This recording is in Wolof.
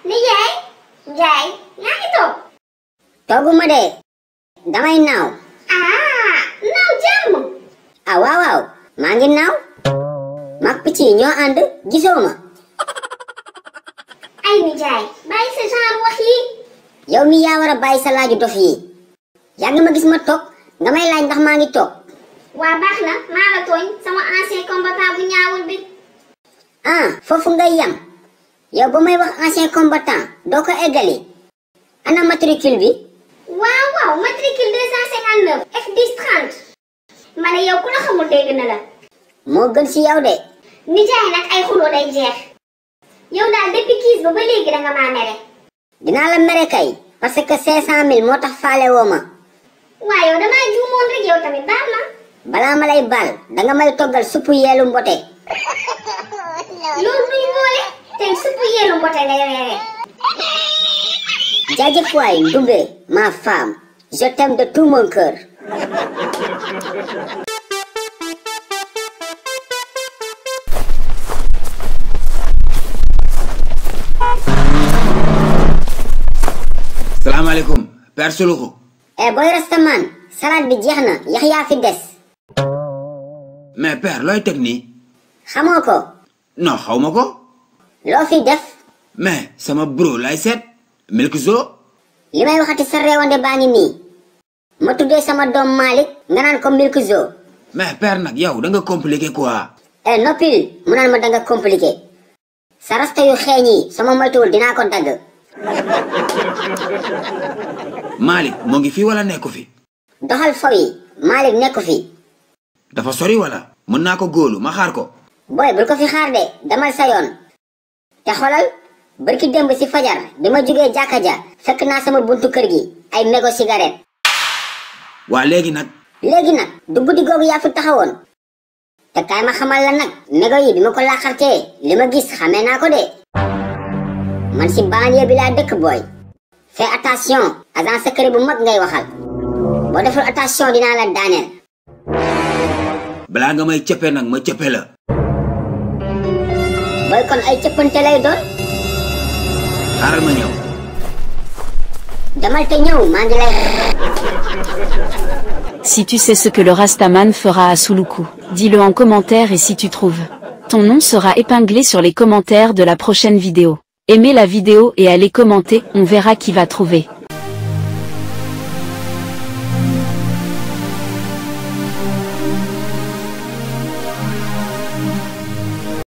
Nijaay Njaay yaa ngi toog. tooguma de damay naaw. naaw jàmm. waaw maa ngi naaw. mag picc yi ñoo ànd gisoo ma. ay nijaay bàyyi sa genre wax yi. yow mi yaa war a bàyyi sa laaju dof yi. yaa ngi ma gis ma toog nga may laaj ndax maa ngi toog. waa baax na maa la tooñ sama ancien combattant bu ñaawul bi. foofu ngay yam. yow ba may wax ancien combattant doo ko eggali. ana matricule bi. waaw matricule 259 F10 30. ma ne yow ku la xamul dégg na la. moo gën ci yow de. nijaay nag ay xuloo day jeex. yow daal depuis kiis ba léegi danga maa mere. dinaa la mere kay parce que 500 000 moo tax faale woo ma. waaw yow damaa juumoon rek yow tamit baal ma. balaa ma lay baal danga may toggal suppu yeelu mbote. loolu duñ boole tey suppu yeelu mbote ngay reere. jaajëf waay Ndoumbé ma femme je t'aime de tout mon cœur. salaamaaleykum Père Suluxu. boy Rastaman salade bi jeex na yax yaa fi des. mais Père looy teg nii. xamoo ko. non xaw ma ko. loo fi def. mais sama bro lay seet. Milkzo. li may waxati sa réewande baa ngi nii. ma tuddee sama doom Malick nga naan ko Milkzo. mais Père nag yow da nga compliqué quoi. noppil mu naan ma da nga compliqué. sa rasta yu xeeñ yi sama moytuwul dinaa ko dagg. Malick moo ngi fi wala nekku fi. doxal fo yi Malick nekku fi. dafa sori wala. mën naa ko góolu ma xaar ko. booy bul ko fi xaar de demal sa yoon. te xolal barki démb ci fajar bi ma jógee jàkka ja fekk naa sama buntu kër gi ay mégo cigarette. waa léegi nag. du guddi googu yaa fi taxawoon. te kaay ma xamal la nag mégo yi bi ma ko laaxartee li ma gis xamee naa ko de. man ci banlieue bi laa dëkk booy. fais attention agent secret bu mag ngay waxal. boo deful attention dinaa la daaneel. balaa nga may cëppe nag ma cëppe la. booy kon ay cëppante lay doon. xaaral ma ñëw. demal te ñëw maa ngi lay. Si tu sais ce que le Rastaman fera à Suluku, dis-le en commentaire et si tu trouves, ton nom sera épinglé sur les commentaires de la prochaine vidéo. Aimez la vidéo et allez commenter, on verra qui va trouver.